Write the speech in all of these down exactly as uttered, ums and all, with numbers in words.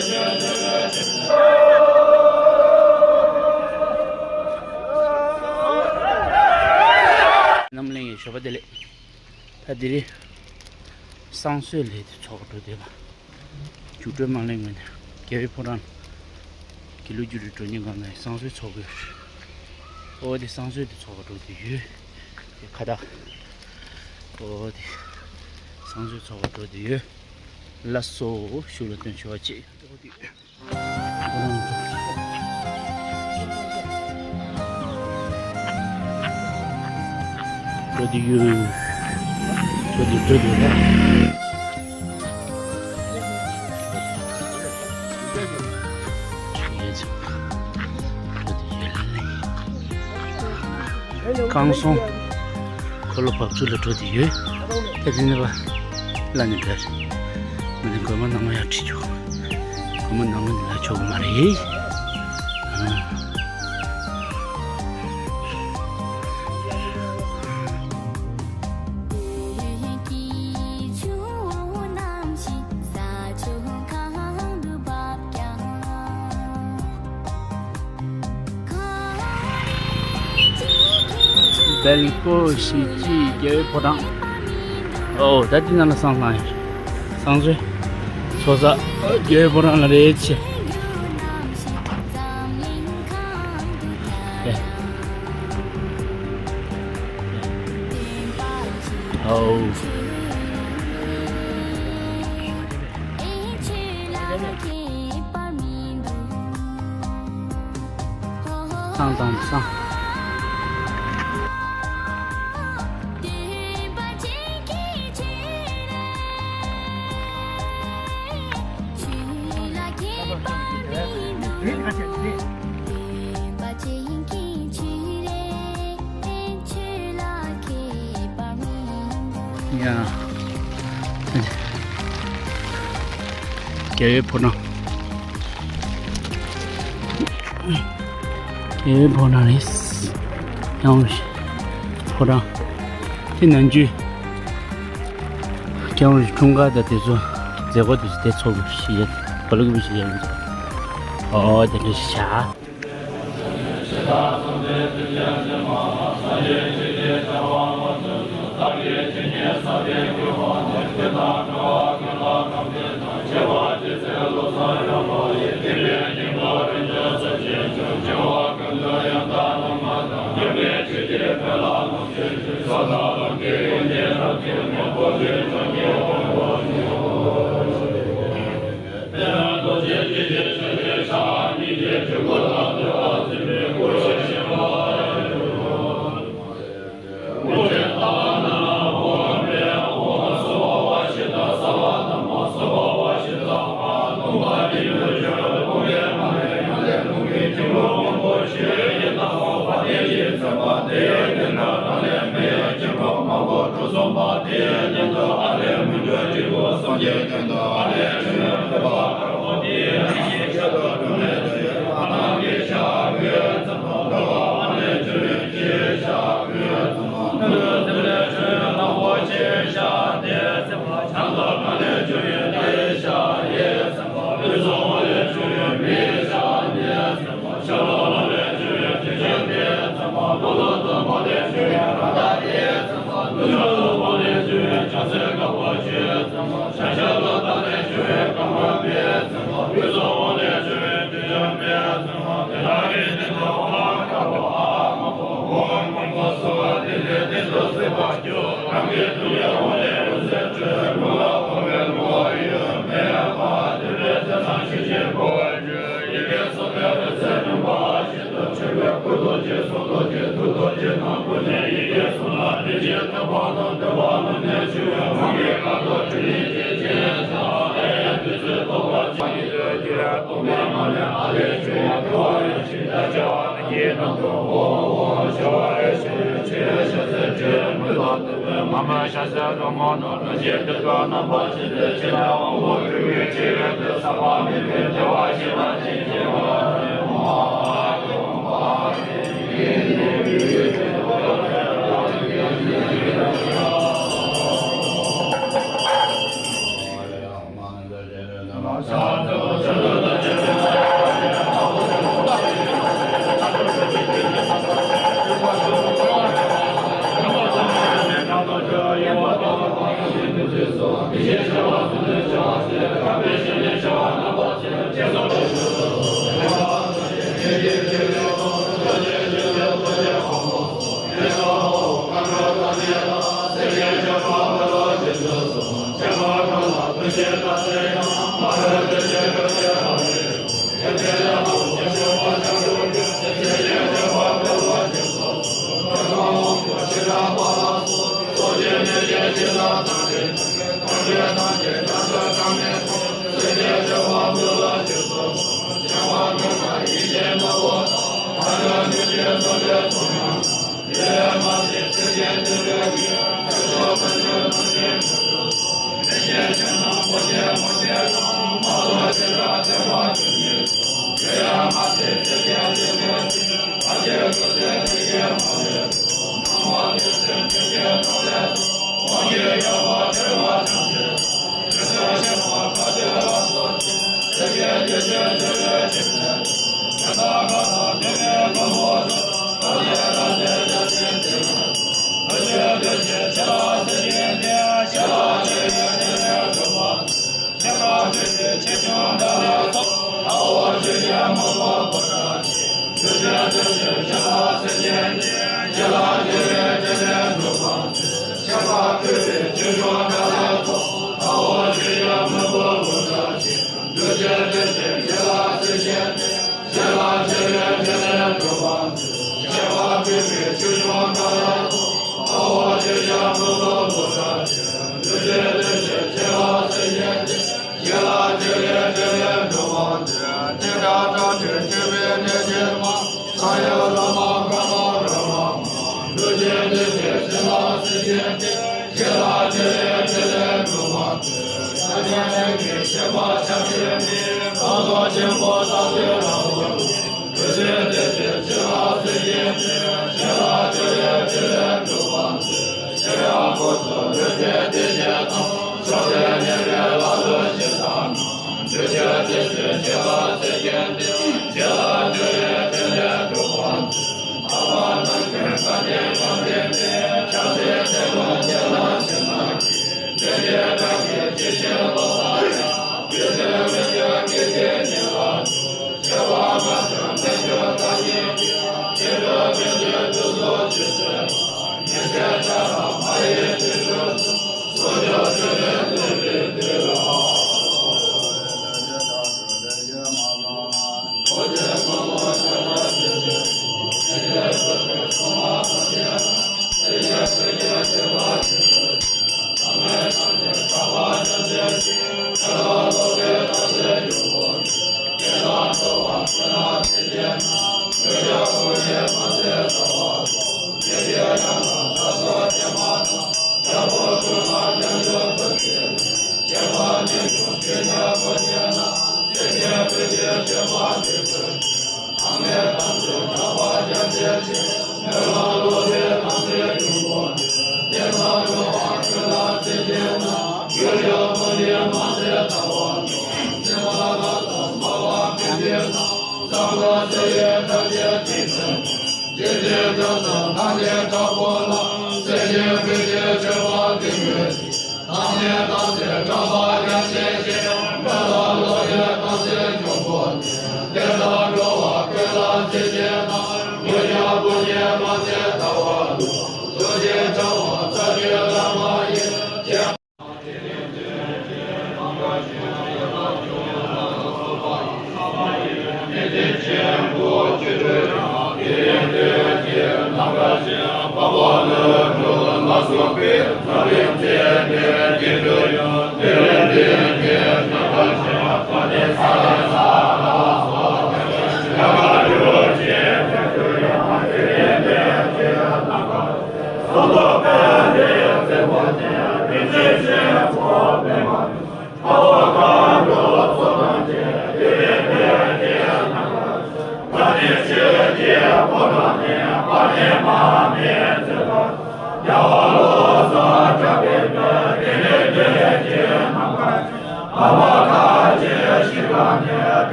རྣམ་གླིང་གི་ཞོགས་པ་བདེ་ལེགས། ད་དེ་རིང་བསང་གསོལ་ལས་དེ་ཚོགས་པ་འགྲོ་བསྡད་པ། རྒྱུགས་སྤྲོད་དམག་ལས་ངོས་ནས་རྒྱལ་བའི་ཕོ་བྲང་དགེ་ལུགས་རྒྱུགས་སྤྲོད་འགྲོ་མཁན་གང་ག་བསང་གསོལ་ཚོགས་དགོས། ཨོ་དེ་བསང་གསོལ་དེ་ཚོགས་པ་འགྲོ་བསྡད་ཡོད། དེ་ཁ་བཏགས། ཨོ་དེ་བསང་གསོལ་ཚོགས་པ་འགྲོ་བསྡད་ཡོད། ལགས་སོ། ཤུགས་ལ་ཐོན་ཆེ་བ་གཅིག་འགྲོ་བསྡད་ཡོད། འགྲོ་བསྡད་ཡོད། འགྲོ་བསྡད་ཡོད། བསྐང་གསོང་འཁོར་ལོ་བབས་ཚུགས་ལ་འགྲོ་བསྡད་ཡོད། ད་དེ་ནས་པ་ལ་ནི་འདིར་མི་ནི་དགོན་པ་ནང་མ་ཡར་ཁྲིད་ཆོག་དགོན་པ་ནང་མ་ནི་ལ་ཆོག་གི་མ་རེད། ཨ། སྦེལ་ཀོབ་གཞིས་བྱེས་རྒྱལ་བའི་ཕོ་བྲང་། ཨོ་ད་འདི་ནང་ལ་བསང་བསང་ཡོད། བསང་གསོལ་ཚོགས་ས་རྒྱལ་བའི་ཕོ་བྲང་ལ་རེད་ཆེ། ཨེ། ཨོ། བསང་བསང་བསང་། ཡ། རྒྱལ་བའི་ཕོ་བྲང་། རྒྱལ་བའི་ཕོ་བྲང་རེད། སྐྱབས་མགོན་ཕོ་བྲང་། དེ་ནང་རྒྱུད། སྐྱབས་མགོན་འཁྲུངས་སྐར་དང་དེ་ཚོ་མཛད་སྒོ་དེ་ཚོ་དེ་ཚོགས་ཀྱི་ཞིག་ཡོད། ག་ལ་གི་བུ་ཞིག་ཡོད། ཨོ་དེ་འདྲ་ཞིག་བྱ།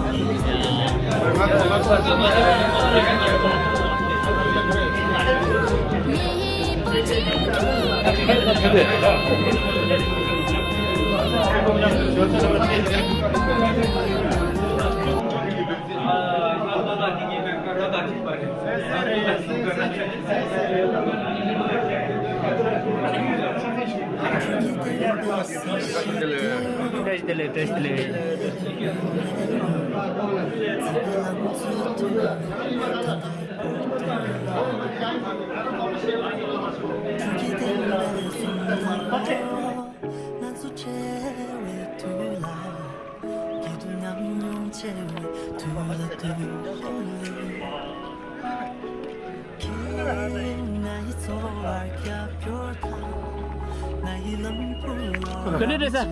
བཀྲ་ཤིས་བདེ་ལེགས། བཀྲ་ཤིས་བདེ་ལེགས། ག་ལེ་རེད་ས།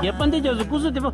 ཡ་པན་དེ་རྒྱབ་སུ་སྐུ་གཟུགས་དེ་པོ།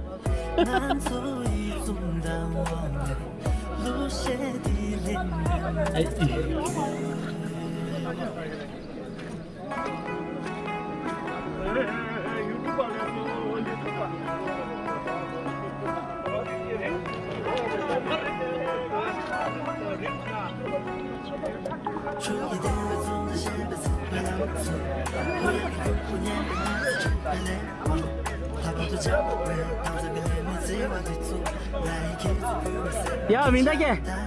ཡ་མིང་བརྡ་སྐྱེ།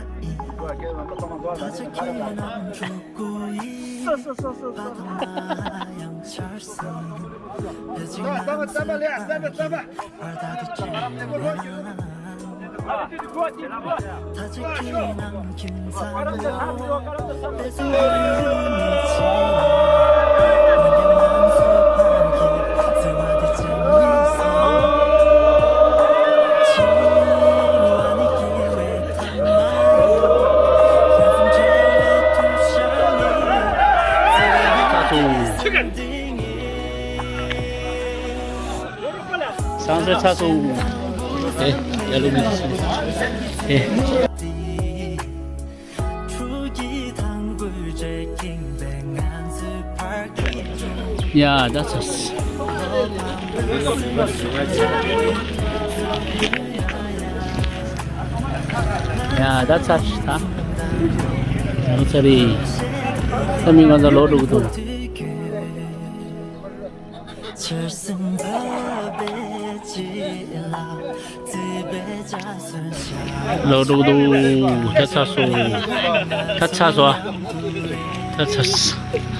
སང་སོ་ཚ་སོང་། ཨེ། ཡ་ལོ་མི་སོང་། ཨེ། ཡ་ད་ཚ། ཡ་ད་ཚ་ད། ཡང་ཚ་རེད། ཚ་མི་ང་ཚ་ལོག་འགྲོ་གི་འདུག་ལོག་འགྲོ་གི་འདུག་ད་ཚ་སོང་། ད་ཚ་སོང་། ད་ཚ།